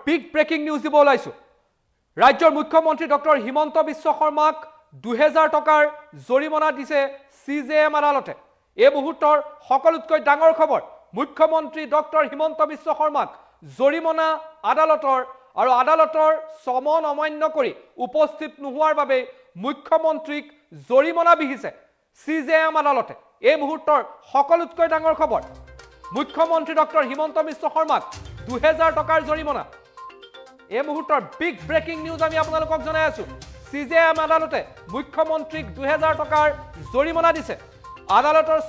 Big breaking news দিব ওলাইছো। ৰাজ্যৰ মুখ্যমন্ত্ৰী ডক্টৰ হিমন্ত বিশ্ব শৰ্মাক 2000 টকাৰ জৰিমনা দিছে চি জে এম আদালতে। এই মুহূৰ্তৰ সকলোতকৈ ডাঙৰ খবৰ, মুখ্যমন্ত্ৰী ডক্টৰ হিমন্ত বিশ্ব শৰ্মাক জৰিমনা আদালতৰ আৰু আদালতৰ চমন অমান্য কৰি উপস্থিত নোহোৱাৰ বাবে মুখ্যমন্ত্ৰীক জৰিমনা বিহিছে চি জে এম আদালতে। এই মুহূৰ্তৰ সকলোতকৈ ডাঙৰ খবৰ, মুখ্যমন্ত্ৰী ডক্টৰ হিমন্ত বিশ্ব শৰ্মাক 2000 টকাৰ জৰিমনা। এই মুহূৰ্তৰ বিগ ব্ৰেকিং নিউজ আমি আপোনালোকক জনাই আছো। চি জে এম আদালতে মুখ্যমন্ত্ৰীক 2000 টকাৰ জৰিমনা দিছে। আদালতৰ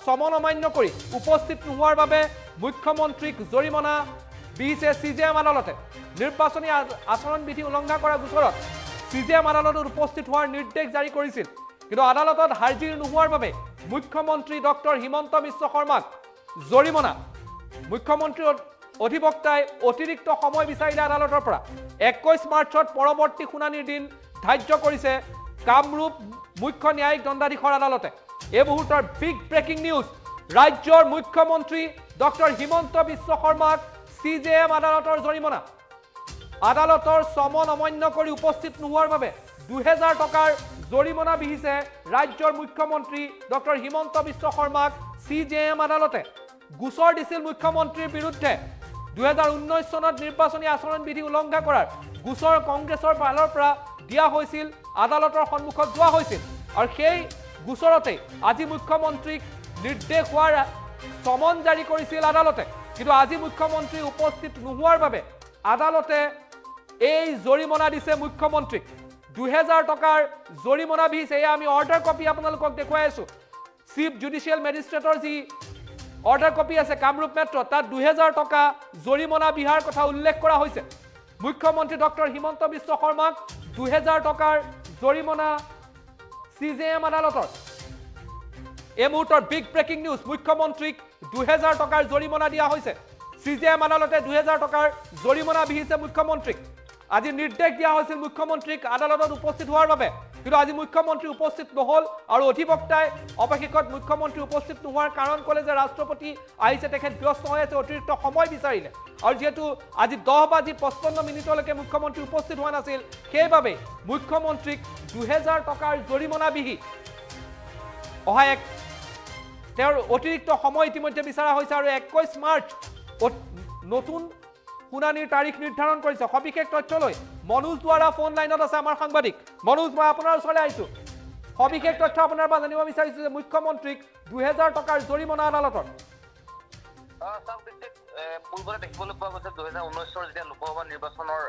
চমন অমান্য কৰি উপস্থিত নোহোৱাৰ বাবে মুখ্যমন্ত্ৰীক জৰিমনা বিহিছে চি জে এম আদালতে। নিৰ্বাচনী আচৰণ বিধি উলংঘা কৰা গোচৰত চি জে এম আদালতত উপস্থিত হোৱাৰ নিৰ্দেশ জাৰি কৰিছিল। কিন্তু আদালতত হাজিৰ নোহোৱাৰ বাবে মুখ্যমন্ত্ৰী ডক্টৰ হিমন্ত বিশ্ব শৰ্মাক জৰিমনা। মুখ্যমন্ত্ৰীৰ অধিবক্তাই অতিৰিক্ত সময় বিচাৰিলে আদালতৰ পৰা। 21 মাৰ্চত পৰৱৰ্তী শুনানিৰ দিন ধাৰ্য কৰিছে কামৰূপ মুখ্য ন্যায়িক দণ্ডাধীশৰ আদালতে। এই মুহূৰ্তৰ বিগ ব্ৰেকিং নিউজ, ৰাজ্যৰ মুখ্যমন্ত্ৰী ডক্টৰ হিমন্ত বিশ্ব শৰ্মাক চি জে এম আদালতৰ জৰিমনা। আদালতৰ চমন অমান্য কৰি উপস্থিত নোহোৱাৰ বাবে 2000 টকাৰ জৰিমনা বিহিছে ৰাজ্যৰ মুখ্যমন্ত্ৰী ডক্টৰ হিমন্ত বিশ্ব শৰ্মাক চি জে এম আদালতে। গোচৰ দিছিল মুখ্যমন্ত্ৰীৰ বিৰুদ্ধে। 2019 চনত নিৰ্বাচনী আচৰণ বিধি উলংঘা কৰাৰ গোচৰ কংগ্ৰেছৰ ফালৰ পৰা দিয়া হৈছিল, আদালতৰ সন্মুখত যোৱা হৈছিল আৰু সেই গোচৰতেই আজি মুখ্যমন্ত্ৰীক নিৰ্দেশ হোৱাৰ চমন জাৰি কৰিছিল আদালতে। কিন্তু আজি মুখ্যমন্ত্ৰী উপস্থিত নোহোৱাৰ বাবে আদালতে এই জৰিমনা দিছে মুখ্যমন্ত্ৰীক। 2000 টকাৰ জৰিমনা বিহিছে। এয়া আমি অৰ্ডাৰ কপি আপোনালোকক দেখুৱাই আছো। চিফ জুডিচিয়েল মেজিষ্ট্ৰেটৰ যি অৰ্ডাৰ কপি আছে কামৰূপ মেট্ৰ', তাত 2000 টকা জৰিমনা বিহাৰ কথা উল্লেখ কৰা হৈছে। মুখ্যমন্ত্ৰী ডক্টৰ হিমন্ত বিশ্ব শৰ্মাক 2000 টকাৰ জৰিমনা চি জে এম আদালতৰ। এই মুহূৰ্তৰ বিগ ব্ৰেকিং নিউজ, মুখ্যমন্ত্ৰীক 2000 টকাৰ জৰিমনা দিয়া হৈছে। চি জে এম আদালতে 2000 টকাৰ জৰিমনা বিহিছে মুখ্যমন্ত্ৰীক। আজি নিৰ্দেশ দিয়া হৈছিল মুখ্যমন্ত্ৰীক আদালতত উপস্থিত হোৱাৰ বাবে। কিন্তু আজি মুখ্যমন্ত্ৰী উপস্থিত নহ'ল আৰু অধিবক্তাই অৱশেষত মুখ্যমন্ত্ৰী উপস্থিত নোহোৱাৰ কাৰণ ক'লে যে ৰাষ্ট্ৰপতি আহিছে, তেখেত ব্যস্ত হৈ আছে, অতিৰিক্ত সময় বিচাৰিলে। আৰু যিহেতু আজি 10 বাজি 55 মিনিটলৈকে মুখ্যমন্ত্ৰী উপস্থিত হোৱা নাছিল, সেইবাবে মুখ্যমন্ত্ৰীক 2000 টকাৰ জৰিমনা বিহি অহা এক তেওঁৰ অতিৰিক্ত সময় ইতিমধ্যে বিচৰা হৈছে আৰু 21 মাৰ্চ নতুন শুনানিৰ তাৰিখ নিৰ্ধাৰণ কৰিছে। সবিশেষ তথ্য লৈ মনোজ দুৱাৰা ফোন লাইনত আছে, আমাৰ সাংবাদিক মনোজ। মই আপোনাৰ ওচৰলৈ আহিছোঁ। সবিশেষ তথ্য আপোনাৰ পৰা জানিব বিচাৰিছোঁ যে মুখ্যমন্ত্ৰীক 2000 টকাৰ জৰিমনা আদালতৰ। চাওক দীক্ষিত, পূৰ্বতে দেখিবলৈ পোৱা গৈছে, 2019ৰ যেতিয়া লোকসভা নিৰ্বাচনৰ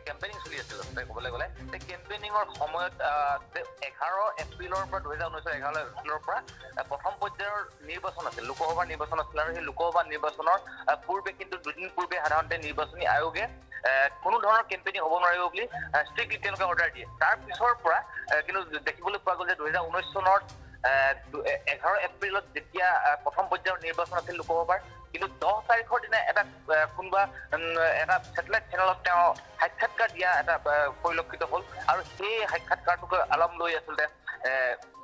কেম্পেইনিং চলি আছিল, আচলতে ক'বলৈ গ'লে সেই কেম্পেইনিঙৰ সময়ত 11 এপ্ৰিলৰ পৰা, 2019ৰ 11 এপ্ৰিলৰ পৰা প্ৰথম পৰ্যায়ৰ নিৰ্বাচন আছিল, লোকসভা নিৰ্বাচন আছিল। আৰু সেই লোকসভা নিৰ্বাচনৰ পূৰ্বে কিন্তু দুদিন পূৰ্বে সাধাৰণতে নিৰ্বাচনী আয়োগে কোনো ধৰণৰ কেম্পেইনিং হ'ব নোৱাৰিব বুলি ষ্ট্ৰিক্টলি তেওঁলোকে অৰ্ডাৰ দিয়ে। তাৰ পিছৰ পৰা কিন্তু দেখিবলৈ পোৱা গ'ল যে 2019 চনত 11 এপ্ৰিলত যেতিয়া প্ৰথম পৰ্যায়ৰ নিৰ্বাচন আছিল লোকসভাৰ, কিন্তু 10 তাৰিখৰ দিনা এটা কোনোবা এটা ছেটেলাইট চেনেলত তেওঁ সাক্ষাৎকাৰ দিয়া এটা পৰিলক্ষিত হ'ল। আৰু সেই সাক্ষাৎকাৰটোকে আলম লৈ আচলতে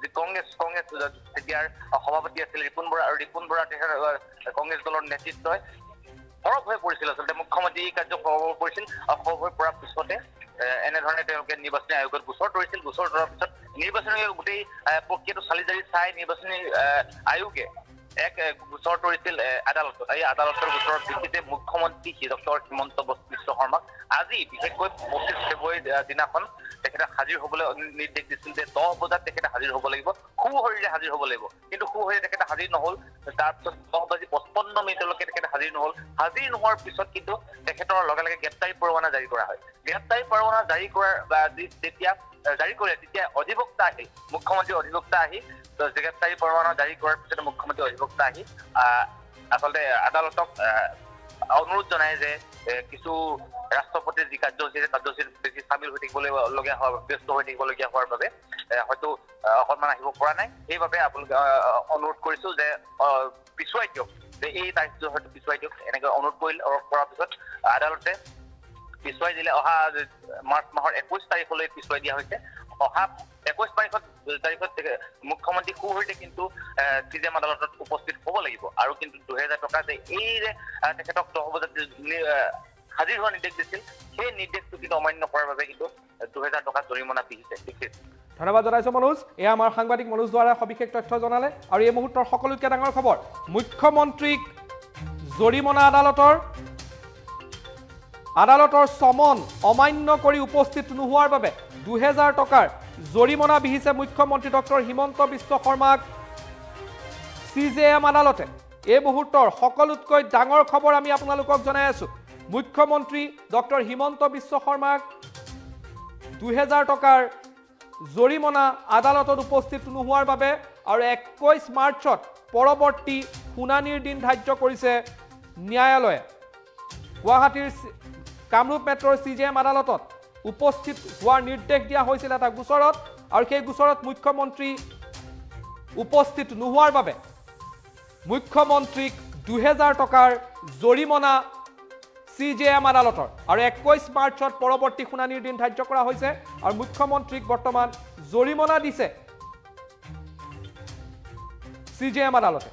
যি কংগ্ৰেছ তেতিয়াৰ সভাপতি আছিল ৰিপুণ বৰা আৰু ৰিপুণ বৰা তেখেত কংগ্ৰেছ দলৰ নেতৃত্বই সৰব হৈ পৰিছিল। আচলতে মুখ্যমন্ত্ৰী এই কাৰ্য সৰব হৈ পৰিছিল আৰু সৰব হৈ পৰাৰ পিছতে এনেধৰণে তেওঁলোকে নিৰ্বাচনী আয়োগত গোচৰ তৰিছিল। গোচৰ তৰাৰ পিছত নিৰ্বাচনী আয়োগে গোটেই প্ৰক্ৰিয়াটো চালি জাৰি চাই নিৰ্বাচনী আয়োগে এক গোচৰ তৰিছিল আদালতত। এই আদালতৰ গোচৰৰ ভিত্তিতে মুখ্যমন্ত্ৰী ডক্টৰ হিমন্ত বিশ্ব শৰ্মাক আজি বিশেষকৈ 25 ফেব্ৰুৱাৰী দিনাখন তেখেতে হাজিৰ হ'বলৈ নিৰ্দেশ দিছিল যে 10 বজাত তেখেতে হাজিৰ হ'ব লাগিব, সোঁশৰীৰে হাজিৰ হ'ব লাগিব। কিন্তু সোঁশৰীৰে তেখেতে হাজিৰ নহ'ল। তাৰপিছত 10 বাজি 55 মিনিটলৈকে তেখেতে হাজিৰ নহ'ল। হাজিৰ নোহোৱাৰ পিছত কিন্তু তেখেতৰ লগে লগে গ্ৰেপ্তাৰী পৰোৱানা জাৰি কৰা হয়। গ্ৰেপ্তাৰী পৰোৱানা জাৰি কৰাৰ বা যেতিয়া জাৰি কৰিলে, তেতিয়া অধিবক্তা আহিল, মুখ্যমন্ত্ৰী অধিবক্তা আহি গ্ৰেপ্তাৰী পৰোৱানা জাৰি কৰাৰ পিছতে মুখ্যমন্ত্ৰী অধিবক্তা আহি আচলতে আদালতক অনুৰোধ জনায় যে কিছু ৰাষ্ট্ৰপতিৰ যি কাৰ্যসূচী, সেই কাৰ্যসূচীত বেছি চামিল হৈ থাকিবলৈ লগীয়া হোৱা, ব্যস্ত হৈ থাকিবলগীয়া হোৱাৰ বাবে হয়তো অকণমান আহিব পৰা নাই। সেইবাবে আপোনালোকে অনুৰোধ কৰিছো যে পিছুৱাই দিয়ক, যে এই তাৰিখটো হয়তো পিছুৱাই দিয়ক। এনেকৈ অনুৰোধ কৰিলে, অনুৰোধ কৰাৰ পিছত আদালতে পিছুৱাই দিলে। অহা মাৰ্চ মাহৰ 21 তাৰিখলৈ পিছুৱাই দিয়া হৈছে। অহা 21 তাৰিখত মুখ্যমন্ত্ৰী সোঁশৰীৰে কিন্তু চি জে এম আদালতত উপস্থিত হ'ব লাগিব। আৰু কিন্তু 2000 টকা যে এই যে তেখেতক 10 বজাত হাজিৰ হোৱাৰ নিৰ্দেশ দিছিল, সেই নিৰ্দেশটো কিন্তু অমান্য কৰাৰ বাবে কিন্তু 2000 টকা জৰিমনা বিহিছে। দীক্ষিত। ধন্যবাদ জনাইছো মনোজ। এয়া আমাৰ সাংবাদিক মনোজ দুৱাৰাই সবিশেষ তথ্য জনালে। আৰু এই মুহূৰ্তৰ সকলোতকৈ ডাঙৰ খবৰ, মুখ্যমন্ত্ৰীক জৰিমনা আদালতৰ। আদালতৰ চমন অমান্য কৰি উপস্থিত নোহোৱাৰ বাবে 2000 টকাৰ জৰিমনা বিহিছে মুখ্যমন্ত্ৰী ডক্টৰ হিমন্ত বিশ্ব শৰ্মাক চি জে এম আদালতে। এই মুহূৰ্তৰ সকলোতকৈ ডাঙৰ খবৰ আমি আপোনালোকক জনাই আছো। মুখ্যমন্ত্ৰী ডক্টৰ হিমন্ত বিশ্ব শৰ্মাক 2000 টকাৰ জৰিমনা আদালতত উপস্থিত নোহোৱাৰ বাবে আৰু 21 মাৰ্চত পৰৱৰ্তী শুনানিৰ দিন ধাৰ্য কৰিছে ন্যায়ালয়ে। গুৱাহাটীৰ কামৰূপ মেট্ৰ'ৰ চি জে এম আদালতত উপস্থিত হোৱাৰ নিৰ্দেশ দিয়া হৈছিল এটা গোচৰত আৰু সেই গোচৰত মুখ্যমন্ত্ৰী উপস্থিত নোহোৱাৰ বাবে মুখ্যমন্ত্ৰীক 2000 টকাৰ জৰিমনা চি জে এম আদালতৰ। আৰু 21 মাৰ্চত পৰৱৰ্তী শুনানিৰ দিন ধাৰ্য কৰা হৈছে আৰু মুখ্যমন্ত্ৰীক বৰ্তমান জৰিমনা দিছে চি জে এম আদালতে।